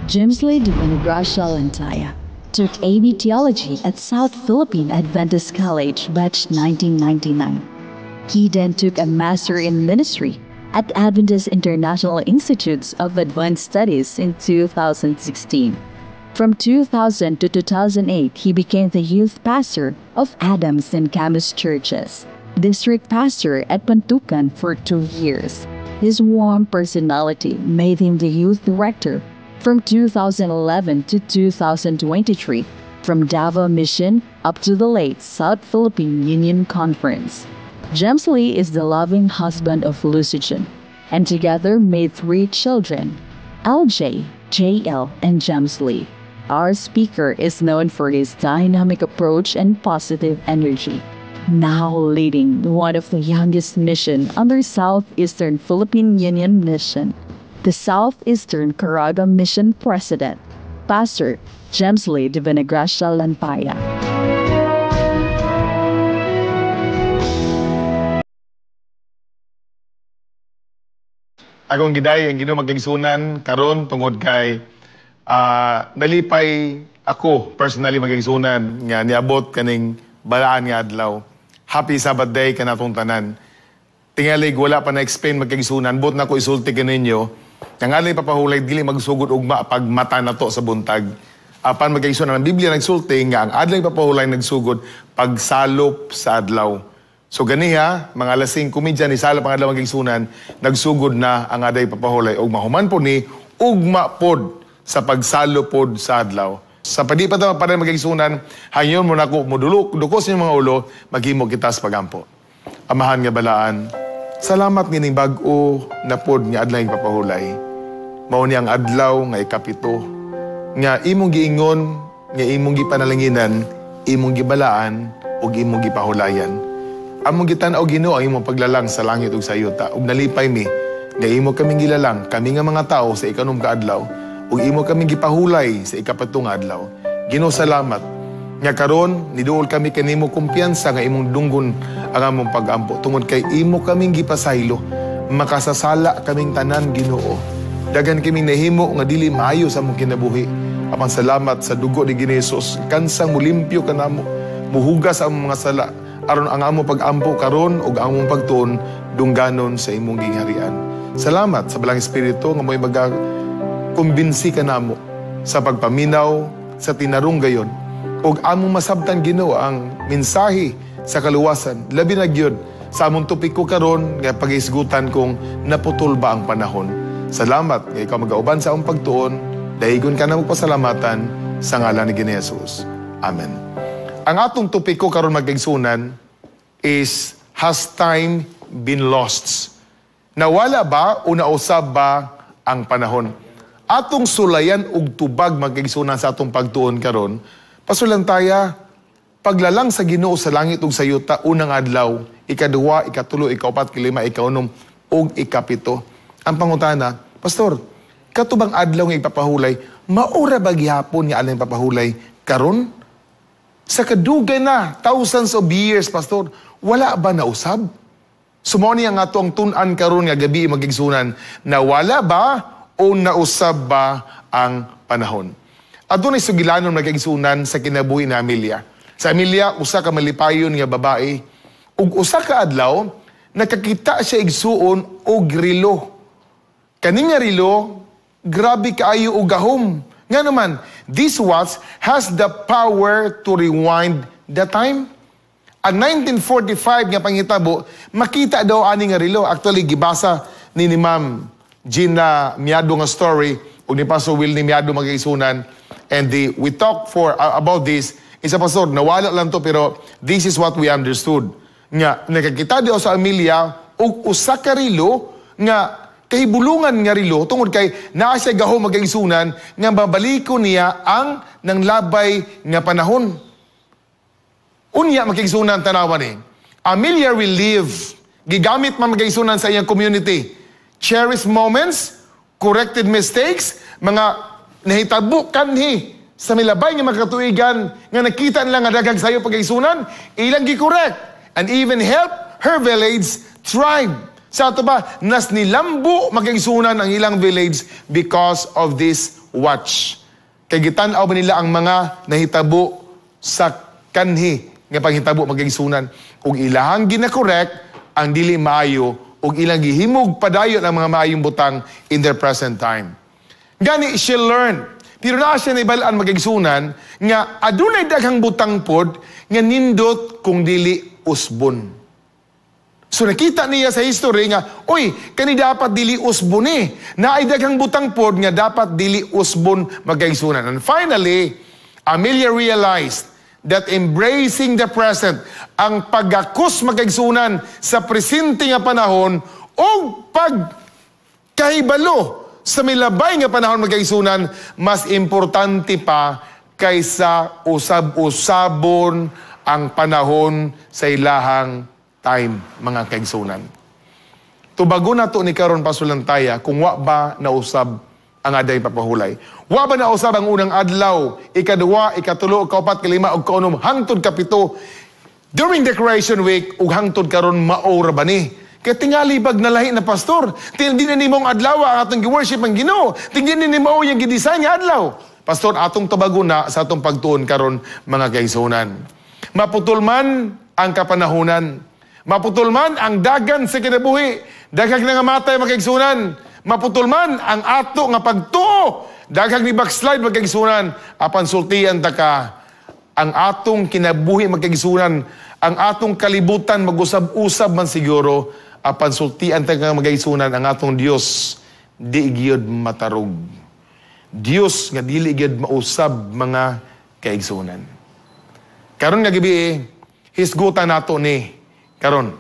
Jemsley Divinagracia Lantaya took AB Theology at South Philippine Adventist College, batch 1999. He then took a Master in Ministry at Adventist International Institutes of Advanced Studies in 2016. From 2000 to 2008, he became the youth pastor of Adams and Camus Churches, district pastor at Pantukan for 2 years. His warm personality made him the youth director from 2011 to 2023, from Davao Mission up to the late South Philippine Union Conference. Jemsley is the loving husband of Lucian, and together made three children, LJ, JL, and Jemsley. Our speaker is known for his dynamic approach and positive energy. Now leading one of the youngest mission under Southeastern Philippine Union Mission, the Southeastern Caraga Mission President, Pastor Jemsley Divinagracia Lantaya. Akong giday ang Ginoo magkaigsunan karon tungod kay nalipay ako personally, magkaigsunan, nga niabot kaning balaan nga adlaw. Happy Sabbath day kanatong tanan. Tingalig wala pa na-explain, magkaigsunan, but na ko isulti kaninyo. Ang adlaw papahulay dili magsugod ugma pag mata na to sa buntag. Apan, magkaigsunan, ang Biblia nagsulti nga ang adlaw papahulay nagsugod pagsalop sa adlaw. So ganiha, mga alas 5:30 ni salop ang adlaw, magkaigsunan, nagsugod na ang adlaw papahulay ug mahuman po ni ugma pod sa pagsalop pod sa adlaw. Sa padi pa ta para, magkaigsunan, hangyon mo nako mudulok duko sa inyong mga ulo, maghimo kita sa pagampo. Amahan nga balaan, salamat ngining bag-o na pod nga adlaw papahulay. Mao ni ang adlaw nga ikapito nga imong giingon nga imong gipanalanginan, imong gibalaan ug imong gipahulayan. Among gitan-aw, Ginoo, ang imong paglalang sa langit ug sa yuta ug nalipay mi nga imo kaming gilalang, kami nga mga tao, sa ikanom ka adlaw ug imo kaming gipahulay sa ikapito nga adlaw. Ginoo, salamat nga karon niduol kami kanimo, kumpiyansa nga imong dunggon ang among pagampo tungod kay imo kaming gipasaylo. Makasasala kaming tanan, Ginoo. Daghan kaming nahimo nga dili maayo sa among kinabuhi. Apan salamat sa dugo ni Ginoo Jesus, kansang mulimpyo kanamo, muhugas ang mga sala aron ang among pagampo karon ug ang among pagtuon dungganon sa imong gingharian. Salamat sa Balaang Espiritu nga mo'y maga kumbinsi kanamo sa pagpaminaw sa tinarong gayon ug among masabtan, Ginoo, ang mensahe sa kaluwasan, labi na gyud sa among topiko karon nga pagisgutan kung naputol ba ang panahon. Salamat nga ikaw magauban sa among pagtuon. Daigon ka na magpasalamatan sa ngalan ni Ginoo Jesus. Amen. Ang atong topiko karon, magkaigsunan, is "Has time been lost?" Nawala ba o nausab ba ang panahon? Atong sulayan og tubag, magkaigsunan, sa atong pagtuon karon. Pasulan taya, paglalang sa Ginoo sa langit ug sa yuta, unang adlaw, ikaduha, ikatulo, ikaupat, ikalima, ikaunom ug ikapito. Ang pangutana, "Pastor, kato bang adlaw nga ipapahulay, maura ba gihapon nga adlaw ipapahulay karon? Sa kadugay na, thousands of years, Pastor, wala ba nausab?" So mao ni ang ato ang tun-an karon nga gabi, magigsunan, nawala ba o nausab ba ang panahon? Adunay sugilanon, magigsunan, sa kinabuhi na Amelia. Sa Amelia, usa ka malipayon nga babae, ug usa ka adlaw nakakita siya, igsuon, og relo. Kani nga relo, grabe kaayo og gahom. Nga naman, this watch has the power to rewind the time. Ang 1945 nga panghitabo, makita daw ani nga relo. Actually, gibasa ni Ma'am Gina Miado nga story ug ni Pastor Will ni Miado, magkaigsunan. And we talk for about this. Isa, "Pastor, nawala lang to," pero this is what we understood. Nga, nakakita daw sa Amelia og usa ka relo nga kahibulungan nga relo tungod kay naa siya gahom, magkaigsunan, nga babaliko niya ang nanglabay nga panahon. Unya, magkaigsunan, tanawa ni Amelia relive, gigamit man, magkaigsunan, sa iyang community. Cherished moments, corrected mistakes, mga nahitabo kanhi sa milabay nga mga katuigan nga nakita nila nga daghang sayo, pagkaigsunan, ilang gi-correct and even help her village thrive. Sa ato ba, nas nilambo, magkaigsunan, ang ilang village because of this watch. Kay gitan-aw ba nila ang mga nahitabo sa kanhi nga panghitabo, magaigsunan, ug ilahang gina-correct ang dili maayo ug ilang gihimog padayon ang mga maayong butang in their present time. Gani she learned. Pero naa siya naibal-an, magaigsunan, nga adunay daghang butang pod nga nindot kung dili usbon. So nakita niya sa history nga, uy, kani dapat dili usbon eh. Naay daghang butang pod nga dapat dili usbon, magaigsunan. And finally, Amelia realized that embracing the present, ang pagakos, magaigsunan, sa presente nga panahon o pagkahibalo sa milabay nga panahon, magaigsunan, mas importante pa kaysa usab-usabon ang panahon sa ilahang time, mga kaigsunan. Tubago na to ni karon, pasulantaya, kung wa ba nausab ang aday papahulay. Wa ba nausab ang unang adlaw, ikaduha, ikatulo, ikaupat, kalima, ug kaunom, hangtod kapito during the creation week, ug hangtod karon mao ra ba ni? Kaya tingali bag nalahi na, pastor. Di na nimo ang adlaw ang atong gi-worship ang Ginoo. Tingnan ni mao yung gi-design nga adlaw. Pastor, atong tubago na sa atong pagtuon karon, mga kaigsunan. Maputol man ang kapanahunan. Maputol man ang dagan sa kinabuhi. Daghang nangamatay, mga kaigsunan. Maputol man ang ato nga pagtuo. Daghang ni backslide, mga kaigsunan. Apan sultian ta ka, ang atong kinabuhi, mga kaigsunan, ang atong kalibutan mag-usab-usab man siguro, apan sultian ta ka, mga kaigsunan, ang atong Dios di gyud matarog. Dios nga dili gyud mausab, mga kaigsunan. Karon nga gabi, hisgutan nato ni karon.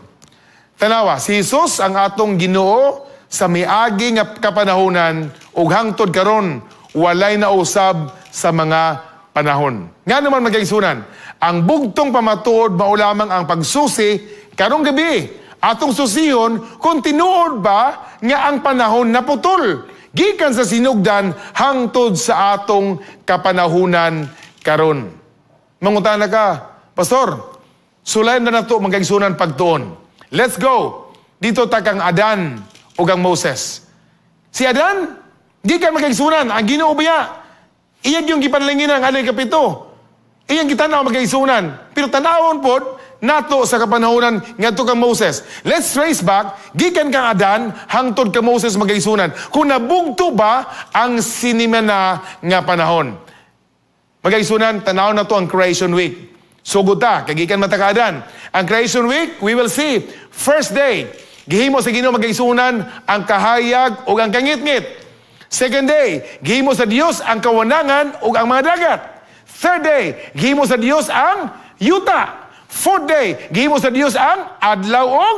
Tanawa, si Jesus ang atong Ginoo sa miagi nga kapanahonan ug hangtod karon walay nausab sa mga panahon. Nga naman, mga kaigsunan, ang bugtong pamatuod mao lamang ang pagsusi karong gabi. Atong susihon kung tinuod ba nga ang panahon naputol gikan sa sinugdan hangtod sa atong kapanahunan karon. Mangutana ka, "Pastor, sulayan na nato, mga kaigsunan, pagtuon." Let's go. Dito ta kang Adan ug ang Moses. Si Adan, gikan, mga kaigsunan, ang Ginoo biya. Iya yung gipanalangin ang alay kapito. Iyang gitanaw, mga kaigsunan. Pero tanawon pod nato sa kapanahonan ngadto kang Moses. Let's trace back gikan kang Adan hangtod kang Moses, mga kaigsunan. Kung nabugto ba ang sinimana nga panahon. Mga kaigsunan, tanaw na to ang creation week. Sugod ta, kay gikan man ta ka Adan. Ang creation week, we will see, first day, gihimo sa Ginoo, mga kaigsunan, ang kahayag ug ang kangitngit. Second day, gihimo sa Dios ang kawanangan ug ang mga dagat. Third day, gihimo sa Dios ang yuta. Fourth day, gihimo sa Dios ang adlaw ug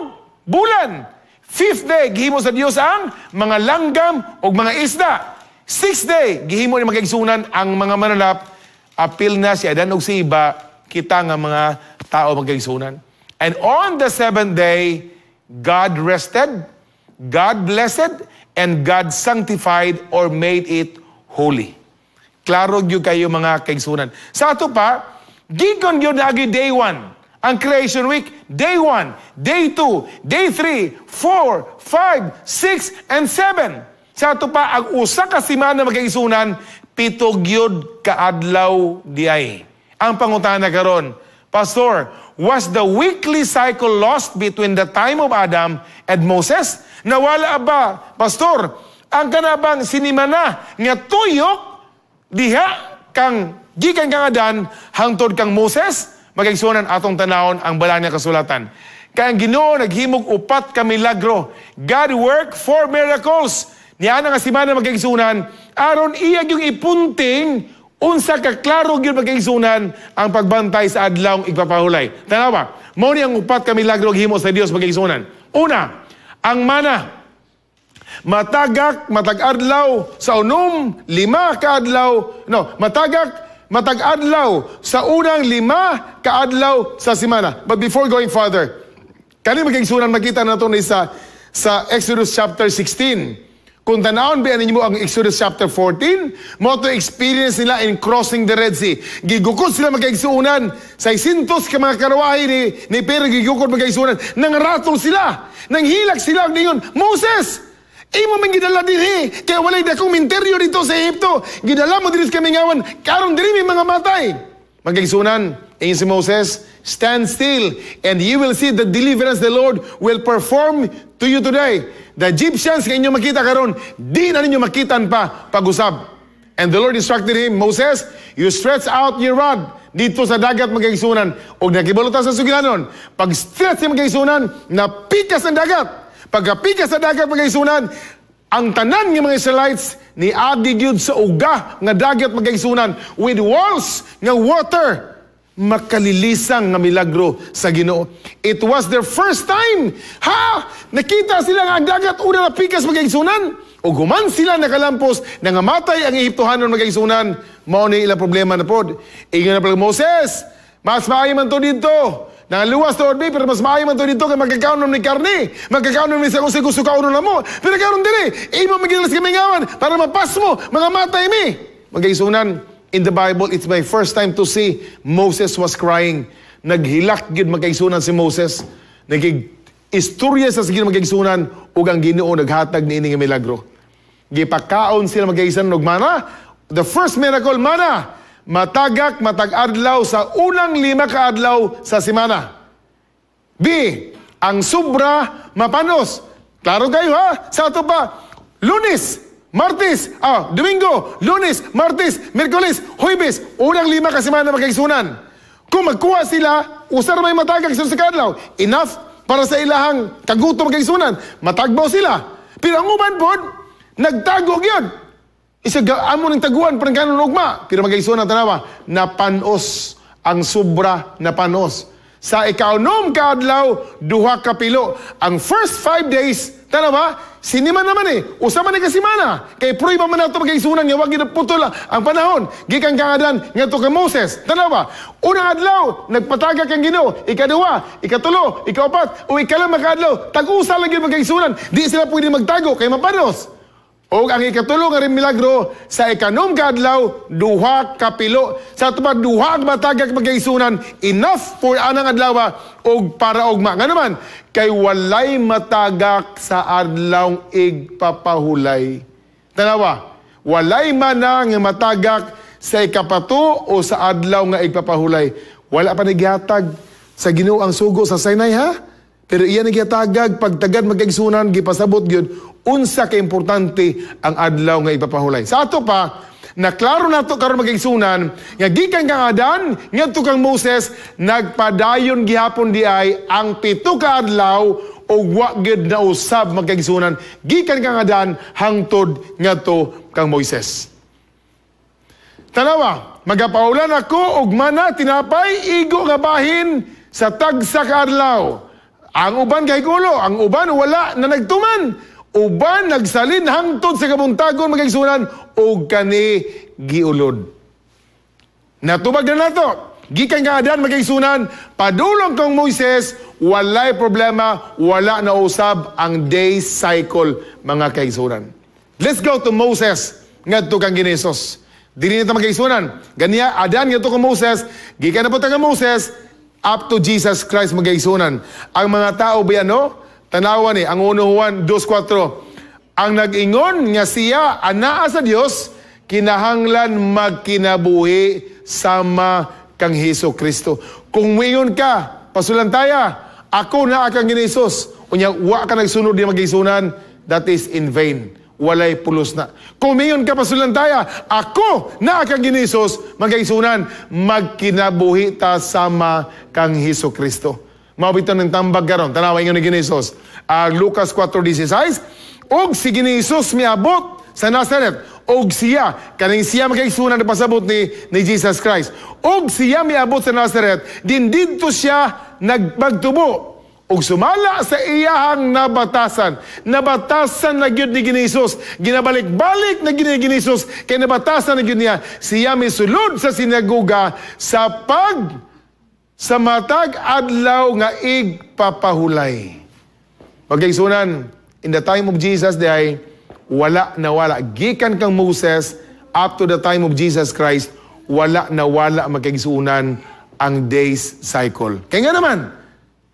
bulan. Fifth day, gihimo sa Dios ang mga langgam ug mga isda. Sixth day, gihimo ni, mga kaigsunan, ang mga mananap. Apil na si Adan ug si Eva, kita nga mga tao, mga kaigsunan. And on the seventh day, God rested, God blessed, and God sanctified or made it holy. Klaro gyud kayo, mga kaigsunan. Sa ato pa, gikan gyud na agi day one. Ang creation week, day 1, day 2, day 3, 4, 5, 6, and 7. Sa ato pa, ang usa ka semana, mga kaigsunan, 7 gyud kaadlaw diay. Ang pangutana karon, "Pastor, was the weekly cycle lost between the time of Adam and Moses?" Nawala ba, Pastor, ang kanabang sinimana nga tuyok diha kang gikan kang Adan hangtod kang Moses? Mga kaigsunan, atong tanawon ang balaan nga kasulatan. Kay ang Ginoo naghimog upat ka milagro. God worked four miracles niana nga semana, mga kaigsunan, aron iya yung ipunting unsa ka klaro gyud, mga kaigsunan, ang pagbantay sa adlaw igpapahulay. Tanawa, mao ni ang upat ka milagro himo sa Dios, mga kaigsunan. Una, ang mana. Matagak matag adlaw sa unom 5 ka adlaw, no, matagak matag adlaw sa unang 5 ka adlaw sa semana. But before going further, kani, mga kaigsunan, makita nato ni sa Exodus chapter 16. Kung tanawon ba ninyo ang Exodus chapter 14, mao to experience nila in crossing the Red Sea. Gigukod sila, mga kaigsunan, sa 600 ka mga karwahe ni Pero gigukod, mga kaigsunan. Nangratol sila. Nanghilak sila ang ningon, "Moses, Imo man gidala dinhi, kaya walay dakong minteryo dito sa Ehipto. Gidala mo diri sa kamingawan, karon diri may mga matay. Magkaigsunan, ingon si Moses, "Stand still and you will see the deliverance the Lord will perform to you today. The Egyptians nga inyo makita karon, di na ninyo makitan pa pag-usab." And the Lord instructed him, "Moses, you stretch out your rod dito sa dagat," magkaigsunan. Og nakibalo ta sa sugilanon. Pag stretch niya, magkaigsunan, napikas ang dagat. Pagkapikas sa dagat, magkaigsunan, ang tanan nga mga Israelites ni agi gyud sa uga nga dagat, magkaigsunan, with walls nga water. Makalilisang nga milagro sa Ginoo. It was their first time. Ha? Nakita sila nga ang dagat una na pikas, magkaigsunan. Ug human sila nakalampos, nangamatay ang Ehiptohanon, magkaigsunan, mao ni ilang problema na pod. Ingon na pala, "Moses, mas maayo man to dito. Nangaluwas to mi, pero mas maayo man to dito kay magkakaon ni karne. Magkakaon ni sa kung gusto kaonon namo. Pero karon diri, imo magidala sa kamingawan para mapasmo, mga matay mi." Magkaigsunan, in the Bible, it's my first time to see Moses was crying. Naghilak gyud, magkaigsunan, si Moses. Nagig istorya sa sige, magkaigsunan, ug ang Ginoo naghatag niini nga milagro. Gipakaon sila, magkaigsunan, og mana. The first miracle, mana. Matagak matag adlaw sa unang 5 ka adlaw sa semana. B. Ang sobra mapanos. Klaro kayo ha? Sa ato pa, Lunes, Martes, Domingo, Lunes, Martes, Miyerkules, Huwebes, unang 5 ka semana, magkaigsunan. Kung magkuha sila, usar may matagak sa kadlaw. Enough para sa ilahang kagutom, magkaigsunan. Matagbaw sila. Pero ang uban pod, nagtago gyud. Isa amo ng taguan parang kanon ugma. Pero magkaigsunan, tanawa, napanos ang sobra, napanos. Sa ikaunom ka adlaw, 2 ka pilo. Ang first 5 days, tanawa, sinima naman eh. Usa man ni ka semana. Kay prueba man nato, magkaigsunan, nga wag gid putol ang panahon. Gikan kang Adan ngadto kay Moses. Tanawa, unang adlaw, nagpatagak ang Ginoo. Ikaduha, ikatulo, ikaupat, o ikalima ka adlaw, tag-usa lang gyud, magkaigsunan. Di sila pwede magtago kay mapanos. O ang ikatulo nga rin milagro, sa ikanom ka adlaw, 2 ka pilo. Sa ato pa, duha ang matagak, magkaigsunan, enough for anang adlaw og para ugma. Nga naman, kay walay matagak sa adlaw igpapahulay. Tanawa, walay mana nga matagak sa ikapato o sa adlaw nga igpapahulay. Wala pa naghatag sa Ginoo ang sugo sa Sinai ha? Pero iya naghatagag pagtagad, magkaigsunan, gipasabot gyud unsa ka importante ang adlaw nga ipapahulay. Sa ato pa, naklaro nato karon, magkaigsunan, nga gikan kang Adan ngadto kang Moses, nagpadayon gihapon di ay ang 7 ka adlaw ug wa gyud nausab, magkaigsunan, gikan kang Adan hangtod ngadto kang Moises. Tanawa, "Magapaulan ako og mana, tinapay, igo nga bahin sa tagsa ka adlaw." Ang uban kay gulo, ang uban wala na nagtuman. Uban nagsalin hangtod sa kabuntagon, magkaigsunan, og kani giulod. Natubag na nato. Gikan kang Adan, magkaigsunan, padulong kang Moises, walay problema, wala na usab ang day cycle, mga kaigsunan. Let's go to Moses ngadto kang Ginesos. Dili nito, magkaigsunan. Ganiya, Adan ngadto kang Moses, gikan na po kang Moses, up to Jesus Christ, magkaigsunan. Ang mga tao ba no? Tanawa ni, ang 1 Juan 2.4. Ang nag-ingon nga siya anaa sa Dios, kinahanglan magkinabuhi sama kang Hesus Kristo. Kung muingon ka, "Pasulantaya, ako naa kang Hesus," unya wa ka nagsunod di, magkaigsunan, that is in vain. Walay pulos na. Kung muingon ka, "Pasulantaya, ako naa kang Hesus," magkaigsunan, magkinabuhi ta sama kang Hesus Kristo. Mao bitaw ng tambag karon. Tanawa ingon ni Hesus. Lucas 4:16, "Og si Hesus miabot sa Nazaret, og siya," kaning siya, magkaigsunan, pasabot ni Jesus Christ. "Og siya miabot sa Nazaret, din didto siya nagpagtubo ug sumala sa iyahang nabatasan." Nabatasan na gyud ni Ginesus. Ginabalik-balik na gyud ni Ginesus kay nabatasan na gyud niya. Siya misulod sa sinagoga sa matag adlaw nga igpapahulay. Magkaigsunan, in the time of Jesus diay, wala na wala. Gikan kang Moses up to the time of Jesus Christ, wala na wala, magkaigsunan, ang days cycle. Kaya nga naman,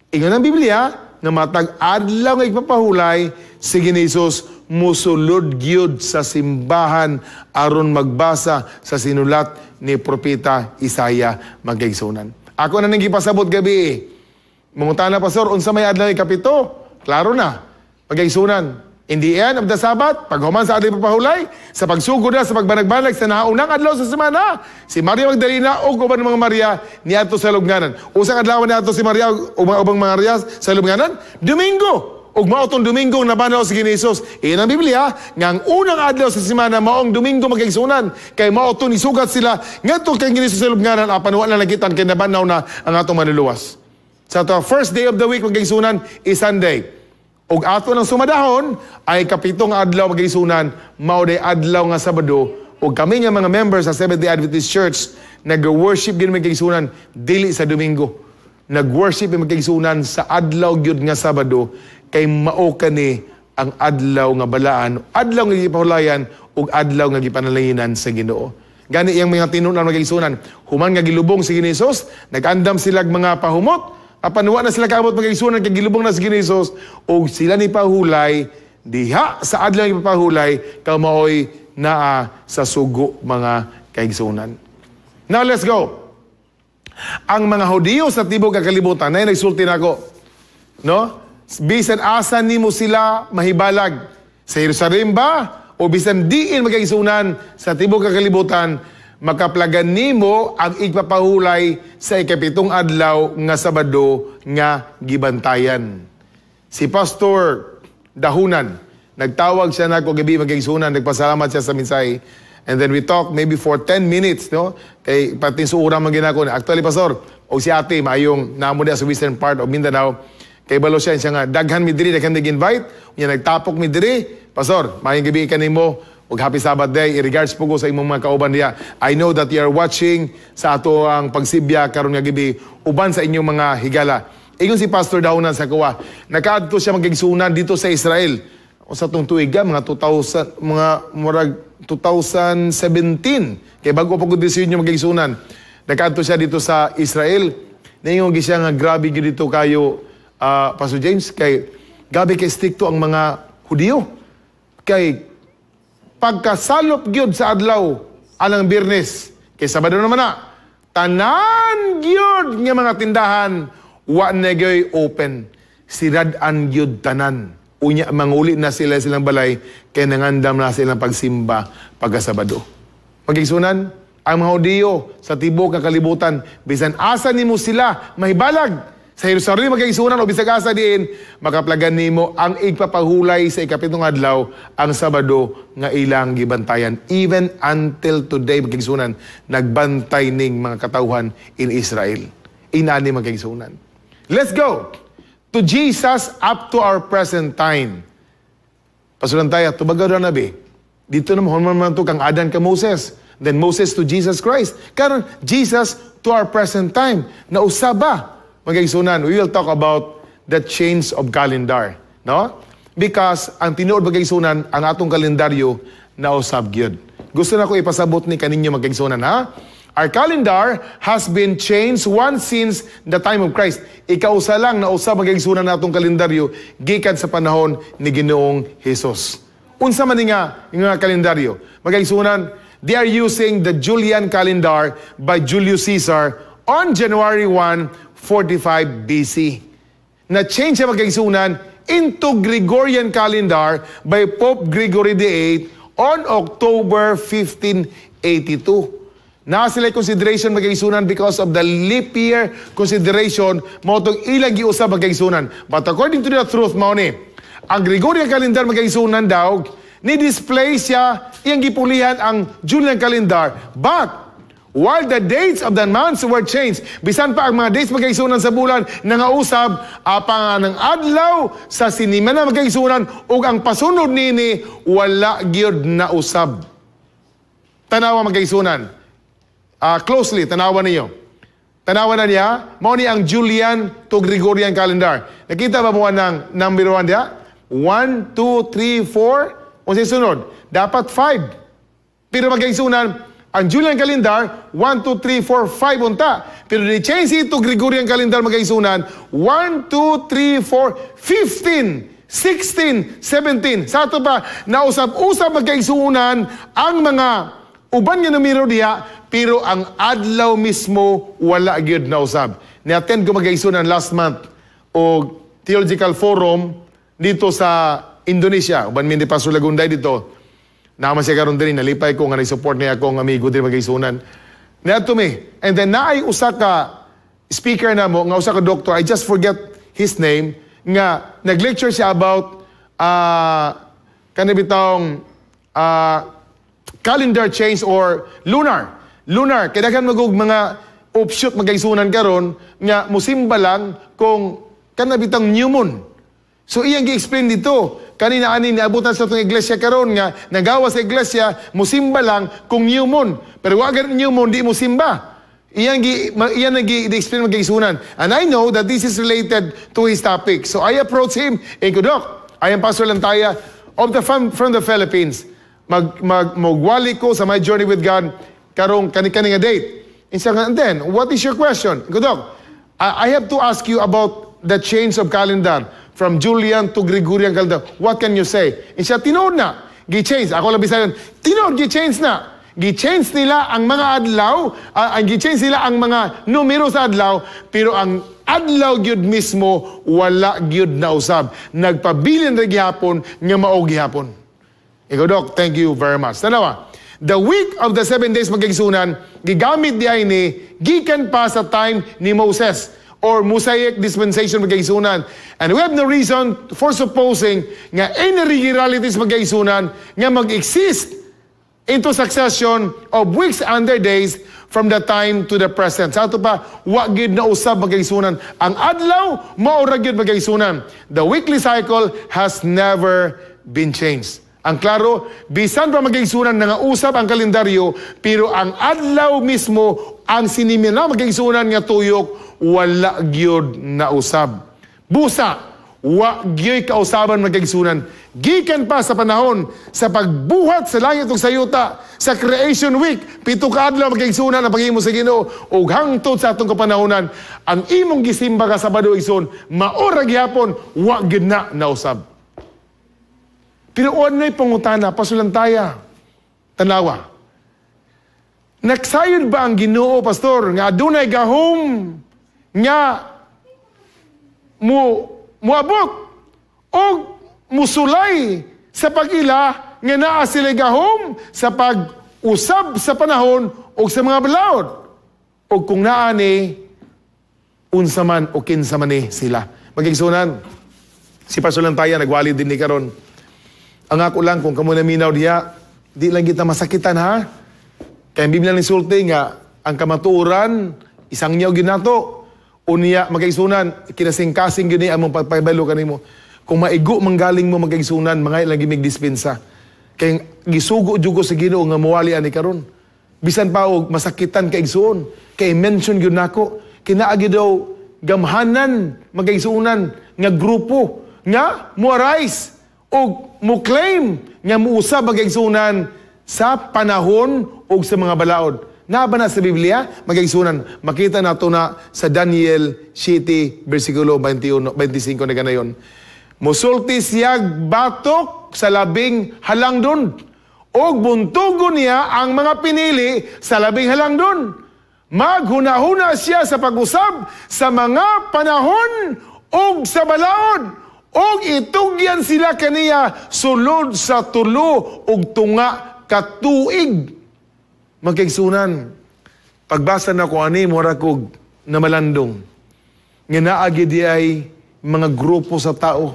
ingon ang Biblia, nga matag adlaw nga igpapahulay, si Jesus Musulod gyud sa simbahan aron magbasa sa sinulat ni Propeta Isaiah, mga kaigsuonan. Ako na ning gipasabot gabi. Mangutana, "Pastor, unsa may adlaw ikapito?" Klaro na, mga kaigsuonan. In the end of the Sabbath, paghuman sa adlaw pahulay, sa pagsugod na sa pagbanag-banag sa naunang adlaw sa semana, si Maria Magdalena ug uban mga Maria niadto sa lubnganan. Usang adlaw niadto si Maria ug mga ubang mga Maria sa lubnganan? Domingo. Ug mao tong Domingo nabanaw si Ginoong Hesus. Iyan ang Biblia nga ang unang adlaw sa semana maong Domingo, mga kaigsuonan. Kay mao to nisugat sila ngadto kay Ginoong Hesus sa lubnganan apan wa na nakitan kay nabanaw na ang atong Manluluwas. Sa ato first day of the week, mga kaigsuonan, is Sunday. Ug ato ng sumadahon ay kapitong adlaw, mga kaigsuonan, mao day adlaw nga Sabado, ug kami nga mga members sa Seventh-day Adventist Church nag-worship gyud, mga kaigsuonan, dili sa Domingo. Nag-worship, mga kaigsuonan, sa adlaw gyud nga Sabado kay mao kani ang adlaw nga balaan, adlaw nga gipahulayan ug adlaw nga gipanalanginan sa Ginoo. Gani iyang mga tinunan, mga kaigsuonan, human nga gilubong si Ginoo Hesus, nag-andam sila mga pahumot, apan wa na sila kaabot, mga kaigsuonan, kay gilubong na si Ginoo Hesus ug sila ni pahulay diha sa adlaw nga ipapahulay kamaoy naa sa sugo, mga kaigsuonan. Now let's go. Ang mga Hudiyo sa tibok nga kalibutan na nagsulti nako. No? Bisan asa nimo sila mahibalag, sa Jerusalem ba o bisan diin, mga kaigsuonan, sa tibok nga kalibutan, makaplagan nimo ang igpapahulay sa ikapitong adlaw nga Sabado nga gibantayan. Si Pastor Dahunan, nagtawag siya nako gabi, mga kaigsuonan, nagpasalamat siya sa mensahe. And then we talk maybe for 10 minutes, no? Kay pati suura man ginako. Actually, Pastor, o si ate, maayong namo diya sa western part of Mindanao, kay balo siya, siya nga, daghan mi diri, daghan nag-invite, unya nagtapok mi diri. Pastor, maayong gabi kanimo, ug happy Sabbath day. I-regards po ko sa imong mga kauban diya. I know that you are watching sa ato ang pagsibya karon nga gabi uban sa inyong mga higala. Ingon si Pastor Daunan sa kuwa, nakaadto siya, mga kaigsuonan, dito sa Israel. O sa tong tuig mga 2000, mga murag 2017. Kay bago pa ko disenyo, mga kaigsuonan. Nakaadto siya dito sa Israel. Ningon gyud siya nga grabe gyud dito kayo, Pastor James, kay grabe kay strikto ang mga Hudiyo. Kay pagkasalop gyud sa adlaw alang Biyernes, kay Sabado naman na, tanan gyud nga mga tindahan wa na gyoy open. Sirad-an gyud tanan. Unya manguli na sila silang balay kay nangandam na silang pagsimba pagkasabado. Mga kaigsuonan, ang mga Hudiyo sa tibok nga kalibutan, bisan asa nimo sila mahibalag, sa Jerusalem, mga kaigsuonan, o bisag asa diin, makaplagan nimo ang igpapahulay sa ikapitong adlaw ang Sabado nga ilang gibantayan. Even until today, mga kaigsuonan, nagbantay ning mga katawhan in Israel. Inani, mga kaigsuonan. Let's go to Jesus up to our present time. Pasulan tayo, tubaga na nabi. Dito naman, man to kang Adan ka Moses. Then Moses to Jesus Christ. Karon Jesus to our present time. Nausaba, mga kaigsuonan, we will talk about the change of calendar. No? Because ang tinuod, mga kaigsuonan, ang atong kalendaryo nausab gyud. Gusto na ko ipasabot ni kaninyo, mga kaigsuonan, ha? Our calendar has been changed once since the time of Christ. Ikausa lang na usab, mga kaigsuonan, natong kalendaryo gikan sa panahon ni Ginoong Hesus. Unsa man ni nga kalendaryo? Mga kaigsuonan, they are using the Julian calendar by Julius Caesar on January 1, 45 BC. Na-change siya, mga kaigsuonan, into Gregorian calendar by Pope Gregory VIII on October 1582. Na sila consideration, mga kaigsuonan, because of the leap year consideration mao tong ilang giusab, mga kaigsuonan. But according to the truth, mao ni ang Gregorian calendar, mga kaigsuonan, daw ni display siya iyang gipulihan ang Julian calendar. But while the dates of the months were changed, bisan pa ang mga dates, mga kaigsuonan, sa bulan nangausab, apang ang adlaw sa sinimana, mga kaigsuonan, ug ang pasunod nini wala gyud nausab. Tanawa, mga kaigsuonan. Closely, tanawa niyo. Tanawa na niya, mao ni ang Julian to Gregorian calendar. Nakita ba mo ang number 1 diya? 1, 2, 3, 4. Unsay sunod? Dapat 5. Pero, mga kaigsuonan, ang Julian calendar, 1, 2, 3, 4, 5 unta. Pero di change ito Gregorian calendar, mga kaigsuonan, 1, 2, 3, 4, 15. 16, 17. Sa ato pa, nausab-usab, magkaigsuunan, ang mga uban nga numero diha, pero ang adlaw mismo wala gyud nausab. Ni-attend ko, magkaigsuunan, last month og theological forum dito sa Indonesia. Uban mi ni Pastor Lagunday dito. Naa man siya karon diri, nalipay ko nga support niya akong amigo diri, magkaigsuunan. Niadto mi. And then naay usa ka speaker namo nga usa ka doctor, I just forget his name, nga nag-lecture siya about kani bitawng calendar change or lunar. Lunar, kay daghan magug mga offshoot, magkaigsunan, karon nga musimba lang kung kana bitang new moon. So iyang gi-explain dito, kanina ani niabutan sa atong iglesia karon nga nagawa sa iglesia, musimba lang kung new moon. Pero wa gani new moon, di mo simba. Iyang gi-explain, magkaigsunan. And I know that this is related to his topic. So I approach him, eh, "Doc, I am Pastor Lantaya from the Philippines. Mag, mag, magwali ko sa my journey with God karong kani-kani nga date." And siya nga, "And then, what is your question?" Ko, "Doc, I have to ask you about the change of calendar from Julian to Gregorian calendar. What can you say?" And siya, "Tinuod na gi-change." Ako lang bisayon, "Tinuod gi-change na. Gi-change nila ang mga adlaw, ang gi-change nila ang mga numero sa adlaw, pero ang adlaw gyud mismo wala gyud nausab. Nagpabilin ra gihapon nga mao gihapon." Ikaw, "Doc, thank you very much." Tanawa. The week of the 7 days, magkaigsunan, gigamit di ay ni gikan pa sa time ni Moses or Mosaic dispensation, magkaigsunan. And we have no reason for supposing nga any regularities, magkaigsunan, nga mag-exist into succession of weeks and their days from the time to the present. Sa ato pa, wa gyud na usab, magkaigsunan. Ang adlaw, mao ra gyud, magkaigsunan. The weekly cycle has never been changed. Ang klaro, bisan pa, magkaigsunan, nga usab ang kalendaryo, pero ang adlaw mismo, ang sinimina, magkaigsunan, nga tuyok, wala gyud na usab. Busa, wa gyud kausaban, magkaigsunan. Gikan pa sa panahon sa pagbuhat sa langit ug sa yuta, sa creation week, 7 ka adlaw, magkaigsunan, ang paghimo sa Ginoo, ug hangtod sa atong kapanahonan, ang imong gisimba ka Sabado, igsoon, mao ra gihapon, wa gyud na nausab. Pero na'y pangutana, Pastor Lantaya, tanawa. Nagsayod ba ang Ginoo, Pastor, nga adunay gahom nga mo muabot o musulay sa pag-ila nga naa sila gahom sa pag-usab sa panahon o sa mga balaod? O kung naa ni, unsa man o kinsa man ni sila? Magkaigsunan, si Pastor Lantaya nagwali din ni karon. Ang ako lang, kung kamo naminaw diha, di lang kita masakitan ha. Kaya ang Biblia ni sulti nga, ang kamatuoran, isang niyaw ginato. Unya, magkaigsunan, kinasingkasing gini among pagpabalo kanimo. Kung maigo manggaling mo, magkaigsunan, mga ilang gimig dispensa. Kaya gisugo jugo sa Ginoo nga muwali ani karon. Bisan pa og masakitan ka, igsuon. Kay mention gyud nako, kinaagi daw gamhanan, magkaigsuonan, nga grupo nga mo arise og mo claim nga muusab, magkaigsuonan, sa panahon ug sa mga balaod. Naa ba na sa Biblia, magkaigsuonan? Makita nato na sa Daniel 7 versikulo 21, 25 na ganayon. Musulti siyag batok sa Labing Halangdon og buntugon niya ang mga pinili sa Labing Halangdon. Maghunahuna siya sa pag-usab sa mga panahon ug sa balaod ug itugyan sila kaniya sulod sa 3½ ka tuig. Magkaigsunan, pagbasa na ko ani, mura kog namalandong nga naagi di ay mga grupo sa tao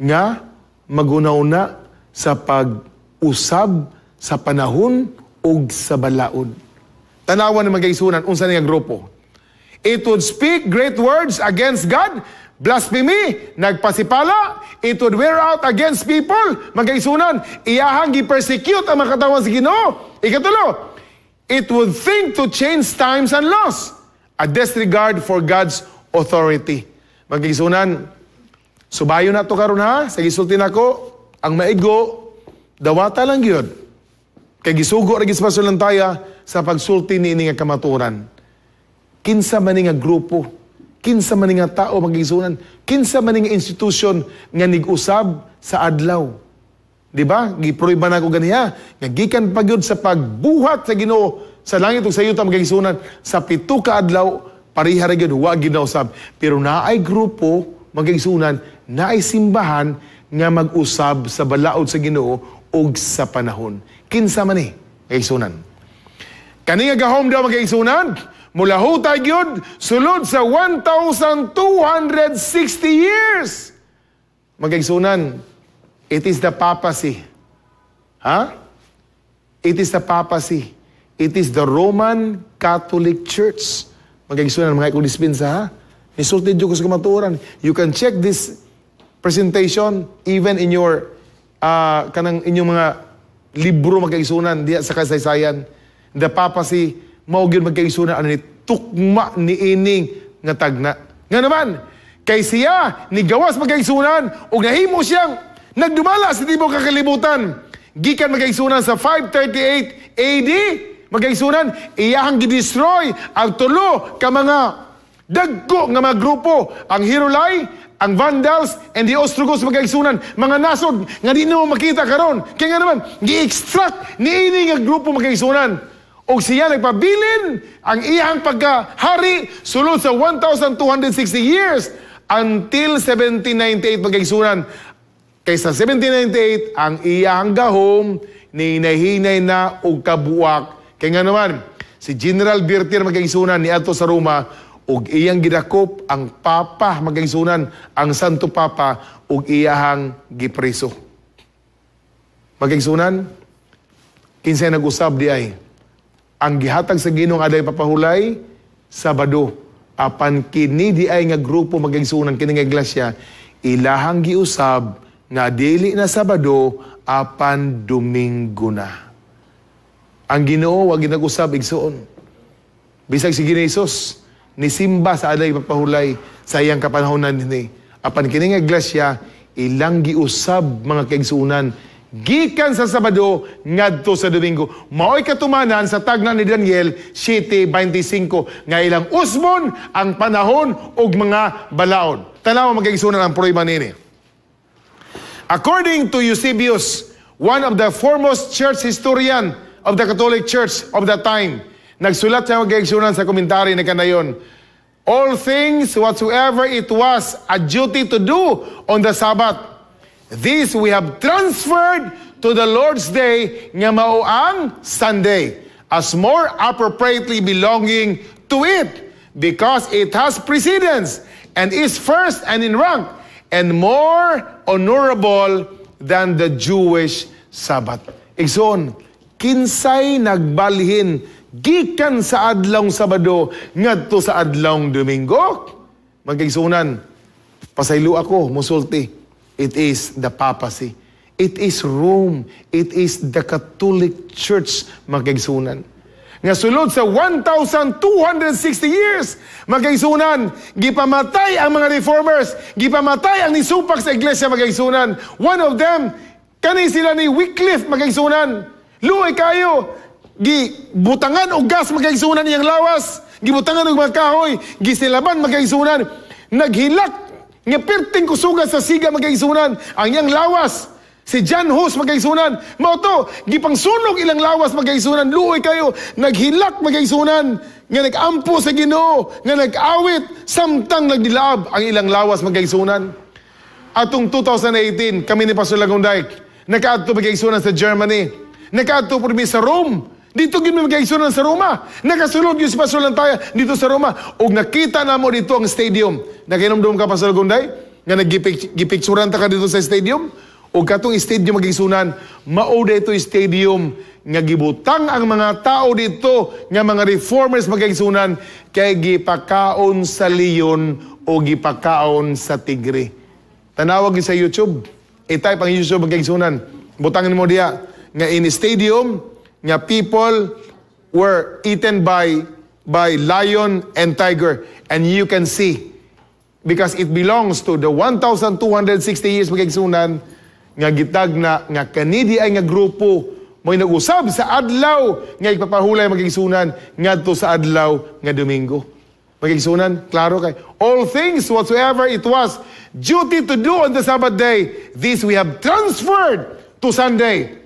nga maghuna-huna sa pag-usab sa panahon ug sa balaod. Tanawan ng magkaigsunan, unsa nga grupo. It would speak great words against God, blasphemy, nagpasipala, it would wear out against people, magkaigsunan, iyahang gi-persecute ang mga katawhan sa Ginoo. Ikatulo, it would think to change times and laws, a disregard for God's authority. Magkaigsunan, subayo na to karon ha, sa gisulti nako, ang maigo, dawata lang gyud. Kay gisugo ra gyud sa Lantaya sa pagsulti niini nga kamatuoran. Kinsa man ni nga grupo? Kinsa man nga tao, mga, kinsa man nga institusyon nga nig-usab sa adlaw? Di ba? Gipruiba na ko ganiha nga gikan pa gyud sa pagbuhat sa Ginoo sa langit ug sa yuta, mga, sa 7 ka adlaw, pareha ra gyud, wa gyud nausab. Pero naay grupo, mga, naay simbahan nga mag-usab sa balaod sa Ginoo ug sa panahon. Kinsa man ni, mga? Kani nga gahom daw, mga, mulahutay gyud sulod sa 1,260 years. Mga, it is the papacy. Ha? It is the papacy. It is the Roman Catholic Church. Mga, mga ikong dispensa, ha? Nisulti ko sa kamatuoran. You can check this presentation even in your kanang inyong mga libro, mga, diya sa kasaysayan. The papacy mao gyud, mga, ano ni tukma ni ining nga tagna. Nga naman, kay siya ni gawas, mga, ug nahimo siyang nagdumala sa tibuok kakalibutan. Gikan, mga, sa 538 AD, mga, iyahang gidestroy ang tulo ka mga dagko nga mga grupo, ang Heruli, ang Vandals, and the Ostrogoths, mga, mga nasod nga di mo makita karon. Kaya nga naman, gi-extract ni ini nga grupo, mga. Og siya nagpabilin ang iyang pagkahari sulod sa 1,260 years until 1798, mga. Kay sa 1798, ang iyang gahom ni nahinay na og kabuak. Kay nga naman, si General Berthier, mga, ni adto sa Roma ug iyang gidakop ang Papa, mga, ang Santo Papa, ug iyahang gipreso. Mga, kinsay nag-usab di ay? Ang gihatag sa Ginoo adlaw'y papahulay, Sabado. Apan kini di ay nga grupo, mga, kini nga iglesia, ilahang giusab nga dili na Sabado apan Domingo na. Ang Ginoo wa ginag-usab, igsuon. Bisag si Ginoo Jesus nisimba sa adlaw'y papahulay sa iyang kapanahonan nini. Apan kini nga iglesia, ilang giusab, mga kaigsuonan, gikan sa Sabado ngadto sa Domingo. Mao'y katumanan sa tagna ni Daniel 7:25 nga ilang usbon ang panahon ug mga balaod. Tanawa, mga kaigsuonan, ang prueba nini. According to Eusebius, one of the foremost church historian of the Catholic Church of that time, nagsulat siya, mga kaigsuonan, sa komentary na kanayon, "All things whatsoever it was a duty to do on the Sabbath, this we have transferred to the Lord's Day," nga mao ang Sunday, "as more appropriately belonging to it, because it has precedence and is first and in rank, and more honorable than the Jewish Sabbath." Igsoon, kinsay nagbalhin gikan sa adlawng Sabado ngadto sa adlawng Domingo? Mga kaigsuonan, pasaylo ako musulti. It is the papacy. It is Rome. It is the Catholic Church, mga kaigsuonan. Nga sulod sa 1,260 years, mga kaigsuonan, gipamatay ang mga reformers, gipamatay ang nisupak sa iglesia, mga kaigsuonan. One of them, kani sila ni Wycliffe, mga kaigsuonan. Luoy kayo, gibutangan og gas, mga kaigsuonan, iyang lawas, gibutangan og mga kahoy, gisilaban, mga kaigsuonan, naghilak nga perting kusuga sa siga, mga kaigsuonan, ang iyang lawas. Si John Hus, mga kaigsuonan, mao to, gipangsunog ilang lawas, mga kaigsuonan. Luoy kayo, naghilak, mga kaigsuonan, nga nag-ampo sa Ginoo, nga nag-awit, samtang nagdilaab ang ilang lawas, mga kaigsuonan. Atong 2018, kami ni Pastor Lagunday, nakaadto, mga kaigsuonan, sa Germany. Nakaadto po sa Rome. Dito gyud, mga kaigsuonan, sa Roma. Nakasulod gyud si Pastor Lantaya dito sa Roma. Ug nakita namo dito ang stadium. Nakahinumdum ka, Pastor Lagunday, nga naggipicturan ta ka dito sa stadium? O katong stadium, mga kaigsuonan, mao dito stadium nga gibutang ang mga tao dito nga mga reformers, mga kaigsuonan, kay gipakaon sa leon o gipakaon sa tigre. Tanawag sa YouTube. I-type ang YouTube, mga kaigsuonan. Butangin mo diya nga in stadium nga people were eaten by lion and tiger, and you can see because it belongs to the 1,260 years, mga kaigsuonan, nga gitagna nga kanidi ay nga grupo mo'y nag-usab sa adlaw nga ipapahulay, mga kaigsuonan, ngadto sa adlaw nga Domingo. Mga kaigsuonan, klaro kay. All things whatsoever it was duty to do on the Sabbath day, this we have transferred to Sunday.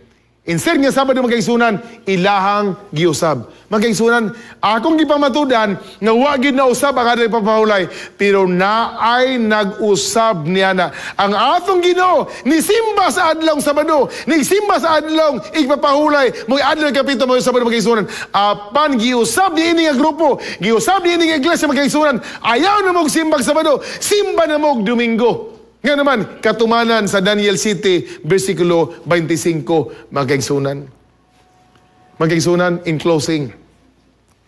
Instead nga Sabado, mga kaigsuonan, ilahang giusab. Mga kaigsuonan, akong gipamatudan nga wa gid na usab ang adlaw papahulay, pero naay nag-usab niya na. Ang atong Ginoo ni simba sa adlaw Sabado, nisimba sa adlaw igpapahulay, mo adlaw kapito mo Sabado, mga kaigsuonan. Apan giusab niini nga grupo, giusab niini nga iglesia, mga kaigsuonan, ayaw na mog simbag Sabado, simba na mog Domingo. Nga naman, katumanan sa Daniel 7, versikulo 25, mga kaigsuonan. Mga kaigsuonan, in closing,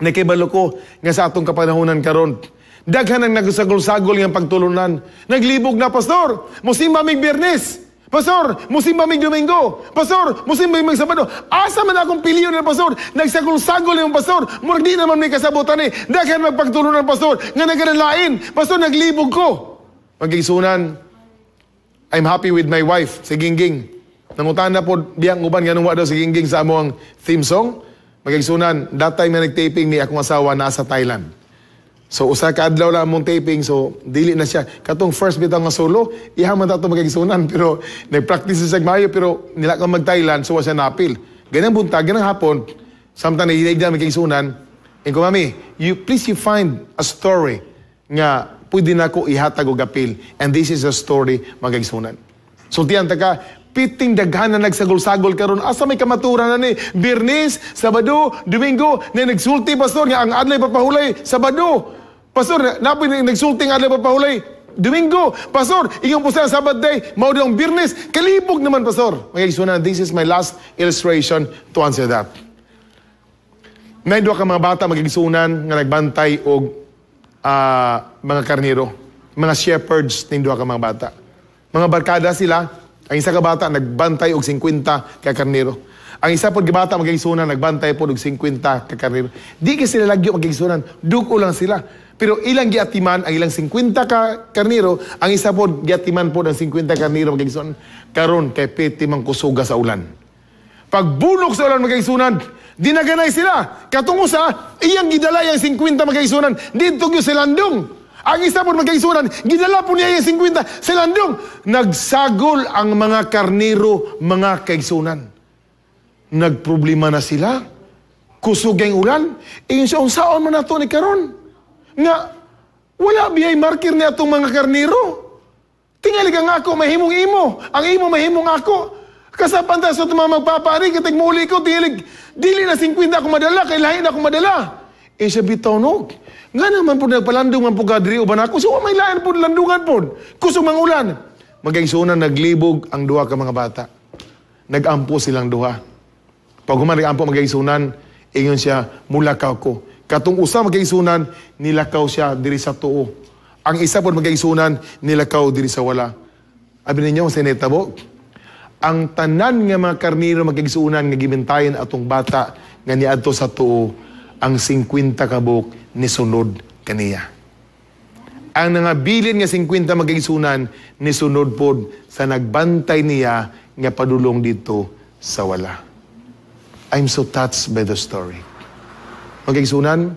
nakibalo ko nga sa atong kapanahonan karon, daghan ang nagsagol-sagol nga pagtulunan. Naglibog na, "Pastor, musimba mig Biyernes. Pastor, musimba mig Domingo. Pastor, musimba mig Sabado. Asa man akong piliyon na, Pastor? Nagsagol-sagol yung pastor. Murag di naman may kasabutan eh. Daghan magpagtulunan, Pastor, nga nagkalain. Pastor, naglibog ko." Mga kaigsuonan, I'm happy with my wife, si Gingging. Nangutana po biyang uban nga wa daw si Gingging sa among theme song. Mga kaigsuonan, that time nga nag-taping ni akong asawa nasa Thailand. So usa ka adlaw lang among taping, so dili na siya. Katong first bitaw nga solo, iha man ta mga kaigsuonan, pero nag-practice siya maayo pero nila ka mag-Thailand, so wa siya napil. Ganang buntag, ganang hapon, samtang nahilig na mga kaigsuonan, ko, "Mami, you please you find a story nga pwede na ko ihatag og apil." And this is a story, mga kaigsuonan. Sultian ta ka, piting daghan na nagsagol-sagol karon, asa may kamaturan na ni? Biyernes, Sabado, Domingo, na nagsulti, Pastor, nga ang adlaw papahulay, Sabado. Pastor, napoy nagsulti nga adlaw papahulay, Domingo. Pastor, iyong po sa Sabbath day, mao daw ang Biyernes. Kalibog naman, Pastor. Mga kaigsuonan, this is my last illustration to answer that. May duha ka mga bata, mga kaigsuonan, nga nagbantay og mga karniro. Mga shepherds ning duha ka mga bata. Mga barkada sila. Ang isa ka bata nagbantay og 50 ka karniro. Ang isa pod ka bata, mga kaigsuonan, nagbantay pod og 50 ka karniro. Di kay sila lagyo, mga kaigsuonan, dugo lang sila. Pero ilang giatiman ang ilang 50 ka karniro, ang isa pod giatiman pod ang 50 karniro, mga kaigsuonan. Karon kay piti man kusuga sa ulan. Pagbulok sa ulan, mga kaigsuonan, dinaganay sila. Katong usa, iyang gidala yang 50, mga kaigsuonan, didto gyud sa landong. Ang isa po, mga kaigsuonan, gidala po niya yung 50 sa landong. Nagsagol ang mga karniro, mga kaigsuonan. Nagproblema na sila. Kusog ang ulan. Ingon siya, "Unsaon man nato ni karon? Nga, wala biyay marker ni atong mga karniro. Tingali ang ako, mahimong imo. Ang imo, mahimong ako. Kasapan ta sa itong mga magpapari, kitag muli ko, tingali, dili na 50 ako madala, kay lahi na ako madala." Eh siya bitaw no. Nga naman po nagpalandong man po kadri uban ako. So may lain po landungan po. Kusog mang ulan. Mga kaigsuonan, naglibog ang duha ka mga bata. Nagampo silang duha. Pag human nagampo, mga kaigsuonan, ingon siya, "Mulakaw ko." Katong usa, mga kaigsuonan, nilakaw siya diri sa tuo. Ang isa po, mga kaigsuonan, nilakaw diri sa wala. Abi ninyo, sa netabo, ang tanan nga mga karniro, mga kaigsuonan, nga gibantayan atong bata nga niadto sa tuo, ang 50 kabuk nisunod kaniya. Ang nangabilin nga 50, mga kaigsuonan, nisunod pod sa nagbantay niya nga padulong dito sa wala. I'm so touched by the story. Mga kaigsuonan,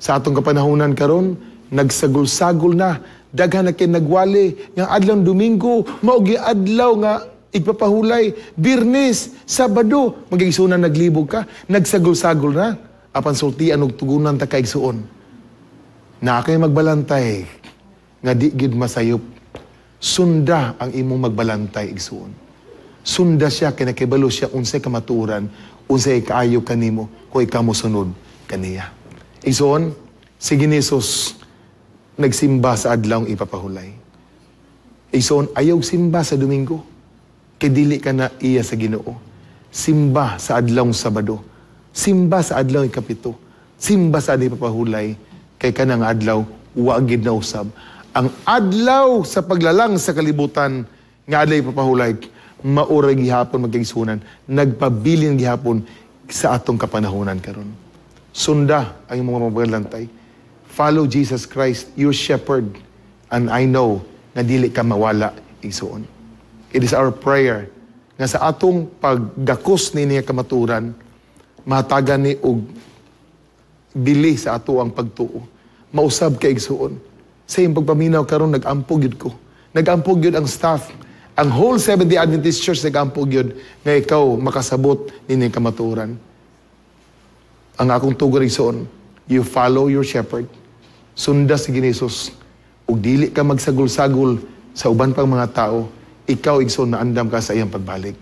sa atong kapanahonan karon, nagsagol-sagol na, daghan na kay nagwali nga adlaw Domingo mao gi adlaw nga igpapahulay, Biyernes, Sabado. Mga kaigsuonan, naglibog ka, nagsagol-sagol na. Apan sultian og tugunan ta kaigsuon. Na kay magbalantay nga di gid masayop. Sunda ang imong magbalantay, igsuon. Sunda siya kay nakibalo siya unsay kamatuoran, unsay kaayo kanimo kung ikaw mosunod kaniya. Igsuon, si Jesus nagsimba sa adlawng ipapahulay. Igsuon, ayaw simba sa Domingo. Kay dili ka na iya sa Ginoo. Simba sa adlawng Sabado. Simba sa adlaw ikapito. Simba sa adlaw ipapahulay. Kay kanang adlaw, wa gid na usab. Ang adlaw sa paglalang sa kalibutan nga adlaw ipapahulay, maura gihapon, mga kaigsuonan, nagpabilin gihapon sa atong kapanahonan karon. Sunda ang imong mga. Follow Jesus Christ, your shepherd, and I know nga dili ka mawala, igsuon. It is our prayer nga sa atong paggakos ni niya kamaturan, mahatagan ni og bili sa ato ang pagtuo. Mausab ka, igsuon. Sa iyong pagpaminaw karon, nag-ampo gyud ko. Nag-ampo gyud ang staff. Ang whole Seventh-day Adventist Church nag-ampo gyud nga ikaw makasabot nining kamatuoran. Ang akong tugon, igsuon, you follow your shepherd. Sunda si Ginesus. Ug dili ka magsagol-sagol sa uban pang mga tao, ikaw, igsoon, naandam ka sa iyang pagbalik.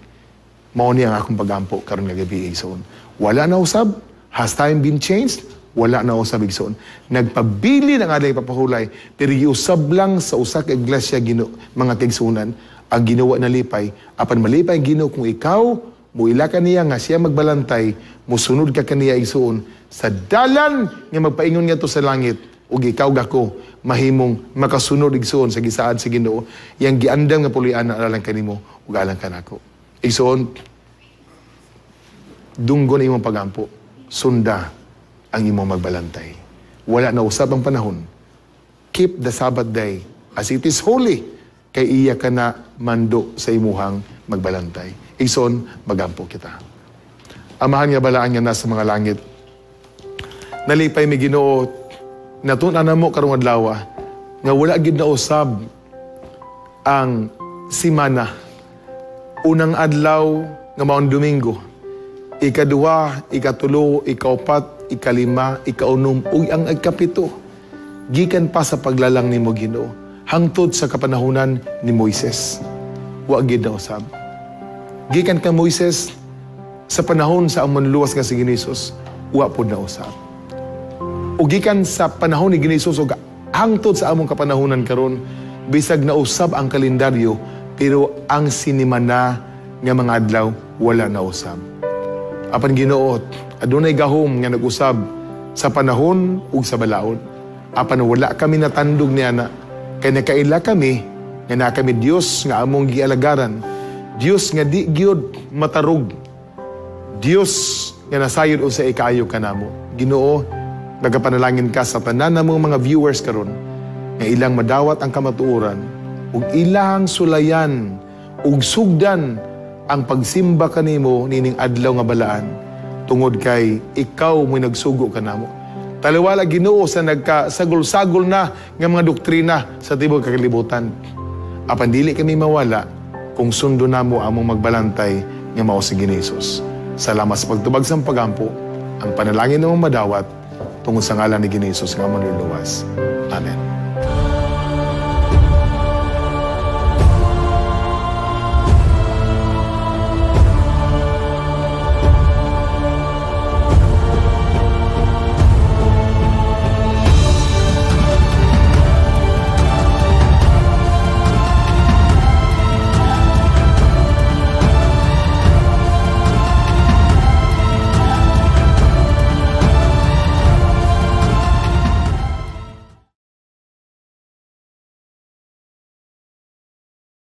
Mao ni ang akong pagampo karon nga gabi, igsoon. Wala na usab, has time been changed? Wala na usab, igsoon. Nagpabili ng adlay papahulay, pero giusab lang sa usa ka iglesia, Ginoo, mga kaigsuonan, ang Ginoo nalipay. Apan malipay ang Ginoo kung ikaw muila kaniya nga siya magbalantay, musunod ka kaniya, igsuon, sa dalan nga magpaingon ngadto sa langit, ug ikaw gako mahimong makasunod, igsuon, sa gisaad sa Ginoo, yang giandam nga puloy-an alang kanimo ug alang kanako. Igsuon, dunggon imong pagampo, sunda ang imong magbalantay. Wala na usab ang panahon. Keep the Sabbath day as it is holy, kay iya ka na mando sa imuhang magbalantay. Igsoon, magampo kita. Amahan nga balaan nga nasa mga langit, nalipay mi, Ginoo, natun-an namo karong adlaw nga wala gid na usab ang simana. Unang adlaw nga maong Domingo, ikaduha, ikatulo, ikaupat, ikalima, ikaunom, ug ang ikapito. Gikan pa sa paglalang nimo, Ginoo, hangtod sa kapanahunan ni Moises. Wa gid na usab. Gikan ka Moises sa panahon sa among luwas nga si Ginesus, wa pod na usab. Ug gikan sa panahon ni Ginesus ug hangtod sa among kapanahunan karon, bisag nausab ang kalendaryo, pero ang sinimana nga mga adlaw wala na usab. Apan Ginoo, adunay gahom nga nag-usab sa panahon ug sa balaod. Apan wala kami natandog niana kay nakaila kami nga naa kami Dios nga among gialagaran. Dios nga di gyud matarog. Dios nga nasayod unsa ikaayo kanamo. Ginoo, nagapanalangin ka sa tanan namong mga viewers karon nga ilang madawat ang kamatuoran ug ilang sulayan ug sugdan ang pagsimba kanimo nining adlaw nga balaan tungod kay ikaw mo'y nagsugo kanamo. Taliwala, Ginoo, sa nagkasagol-sagol na nga mga doktrina sa tibuok kalibutan. Apan dili kami mawala kung sundo namo among magbalantay nga mao si Ginesus. Salamat sa pagtubag sa pagampo. Ang panalangin namong madawat tungod sa ngalan ni Ginesus nga among luwas. Amen.